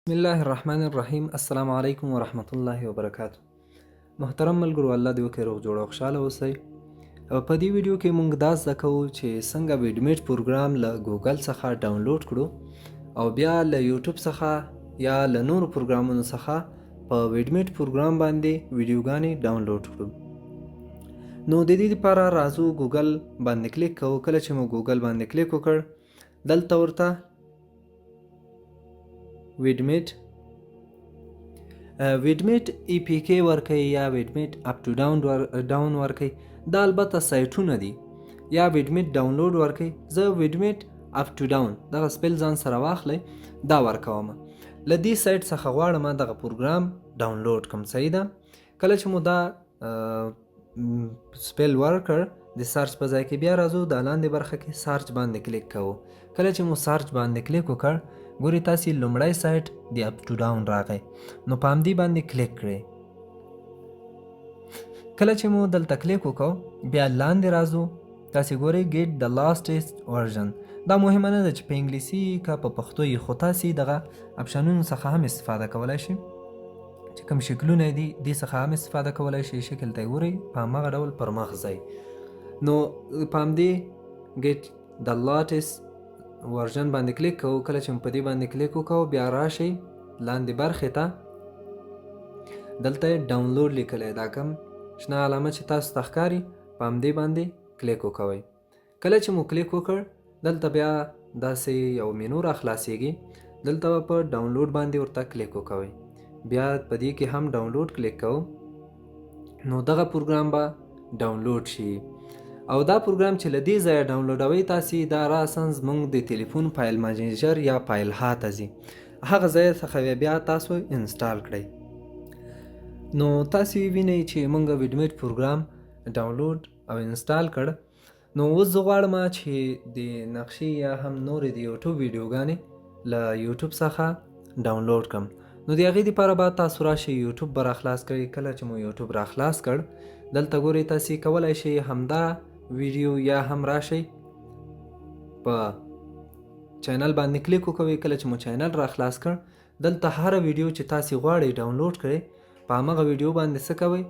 بسم الله الرحمن الرحیم. السلام علیکم ورحمت الله وبرکاته. محترم ملګرو، الله دې وکړي روغ جوړ او خوشحاله اوسئ. په دې ویډیو کې مونږ دا زده کوو چې څنګه ویډمیټ پروګرام له ګوګل څخه ډاونلوډ کړو او بیا له یوټیوب څخه یا له نورو پروګرامونو څخه په ویډمیټ پروګرام باندې ویډیوګانې ډاونلوډ کړو. نو د دې لپاره راځو، ګوګل باندې کلیک کوو. کله چې مو ګوګل باندې کلیک وکړ، دلته ورته ویډمیټ ای پی کې ورکوي یا ویډمیټ اپ ټو ډاون ورکوي. دا البته سایټونه دي. یا ویډمیټ ډاونلوډ ورکوي. زه ویډمیټ اپ ټو ډاون، دغه spell ځان سره واخلئ، دا ورکوم. له دې سایټ څخه غواړم دغه پروګرام ډاونلوډ کړم. صحیح ده. کله چې مو دا spell ورکړ د search په ځای کې، بیا راځو د لاندې برخه کې search باندې کلیک کوو. کله چې مو search باندې کلیک وکړ، ګوري تاسو لومړی سایټ د اپ ټو ډاون راغی، نو په همدې باندې کلیک کړئ. کله چې مو دلته کلیک وکړ، بیا لاندې راځو. تاسو ګورئ get the latest version. دا مهمه نه ده چې په انګلیسي که په پښتو یې، خو تاسو دغه اپشنونو څخه هم استفاده کولای شئ چې کوم شکلونه دي، دې څخه هم استفاده کولای شئ. شکل ته ګورئ، په هماغه ډول پر مخ ځئ. نو په همدې get the latest version باندې کلیک کوو. کله چې په دې باندې کلیک وکړو، بیا راشئ لاندې برخې ته. دلته ډاونلوډ لیکلی، دا کوم شنه علامه چې تاسو ته ښکاري، په همدې باندې کلیک وکوئ. کله چې مو کلیک وکړ، دلته بیا داسې یو مینو را خلاصیږي. دلته به په ډاونلوډ باندې ورته کلیک وکوئ. بیا په دې کې هم ډاونلوډ کلیک کوو، نو دغه پروګرام به ډاونلوډ شي. او دا پروګرام چې له دې ځایه ډاونلوډوئ تاسې، دا راساً زموږ د تلیفون file manager یا فایل ها ته ځي. هغه ځای څخه بیا تاسو install کړئ. نو تاسو وینئ چې موږ ویډمیټ پروګرام ډاونلوډ او install کړ. نو اوس زه غواړم چې د نقشې یا هم نورې د یوټیوب ویډیوګانې له یوټیوب څخه ډاونلوډ کړم. نو د هغې دپاره به تاسو راشئ، یوټیوب به راخلاص کړئ. کله چې مو یوټیوب راخلاص کړ، دلته ګورئ، تاسې کولای شئ همدا ویډیو یا هم راشئ په چینل باندې کلیک وکوئ. کله چې مو چینل راخلاص کړ، دلته هره ویډیو چې تاسې غواړئ ډاونلوډ کړئ، په هماغه ویډیو باندې څه کوئ؟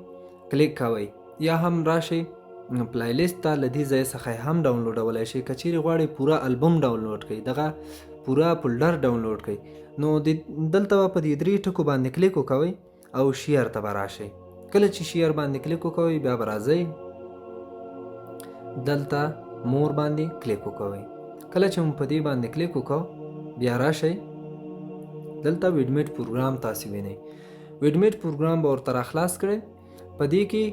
کلیک کوئ. یا هم راشئ playlist ته، له دې ځای څخه هم ډاونلوډولی شئ. که چیرې غواړئ پوره البوم ډاونلوډ کړئ، دغه پوره folder ډاونلوډ کړئ، نو دلته به په دې درې ټکو باندې کلیک وکوئ او share ته به راشئ. کله چې share باندې کلیک وکوئ، بیا به راځئ، دلته more باندې کلیک وکوئ. کله چې مو په دې باندې کلیک وکړو، بیا راشئ، دلته ویډمیټ پروګرام تاسو وینئ. ویډمیټ پروګرام به ورته راخلاص کړئ. په دې کې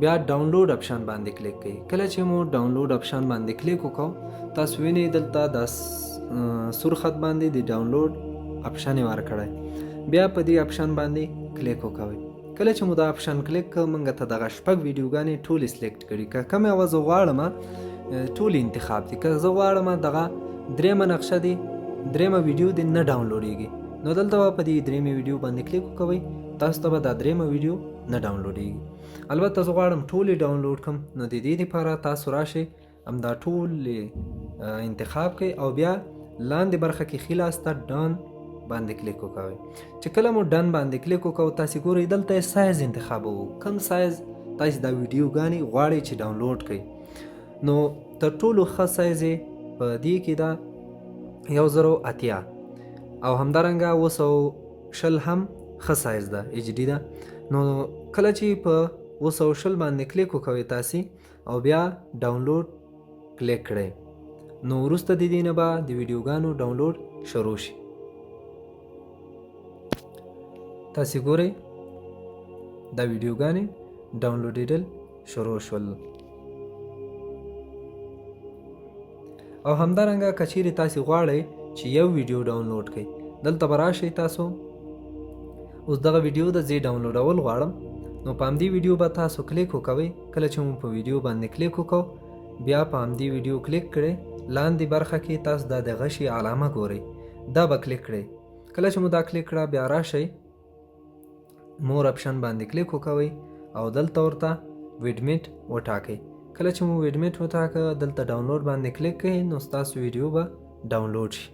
بیا ډاونلوډ اپشن باندې کلیک کړئ. کله چې مو ډاونلوډ اپشن باندې کلیک وکړو، تاسو وینئ دلته د سور خط باندې د ډاونلوډ اپشن یې ورکړی. بیا په دې اپشن باندې کلیک وکوئ. کله چې مو دا اپشن کلیک کړ، موږ ته دغه شپږ ویډیوګانې ټولې select کړي. که کومه یوه زه غواړم، ټولې انتخاب دي. که زه غواړم دغه درېیمه نقشه دي، درېیمه ویډیو دې نه ډاونلوډیږي، نو دلته به په دې درېیمې ویډیو باندې کلیک وکوئ، تاسو ته به دا درېیمه ویډیو نه ډاونلوډیږي. البته زه غواړم ټولې ډاونلوډ کړم، نو د دې لپاره تاسو راشئ، همدا ټولې انتخاب کړئ او بیا لاندې برخه کې ښي لاس ته done باندې کلیک وکوئ. چې کله مو done باندې کلیک وکړو، تاسې ګورئ دلته یې سایز انتخابوو، کوم سایز تاسې دا ویډیوګانې غواړئ چې ډاونلوډ کړئ. نو تر ټولو ښه سایز یې په دې کې ده 1080 او همدارنګه 720 هم ښه سایز ده، HD ده. نو کله چې په 720 باندې کلیک وکوئ تاسې او بیا ډاونلوډ کلیک کړئ، نو وروسته د دې نه به د ویډیوګانو ډاونلوډ شروع شي. تاسې ګورئ دا ویډیوګانې ډاونلوډېدل شروع شول. او همدارنګه که چیرې تاسې غواړئ چې یو ویډیو ډاونلوډ کړئ، دلته به راشئ تاسو. اوس دغه ویډیو د زه ډاونلوډول غواړم، نو په همدې ویډیو به تاسو کلیک وکوئ. کله چې مو په ویډیو باندې کلیک وکړو، بیا په همدې ویډیو کلیک کړئ. لاندې برخه کې تاسو دا د غشي علامه ګورئ، دا به کلیک کړئ. کله چې مو دا کلیک کړه، بیا راشئ، more option باندې کلیک وکوئ او دلته ورته ویډمیټ وټاکئ. کله چې مو ویډمیټ وټاکه، دلته ډاونلوډ باندې کلیک کړئ، نو ستاسو ویډیو به ډاونلوډ شي.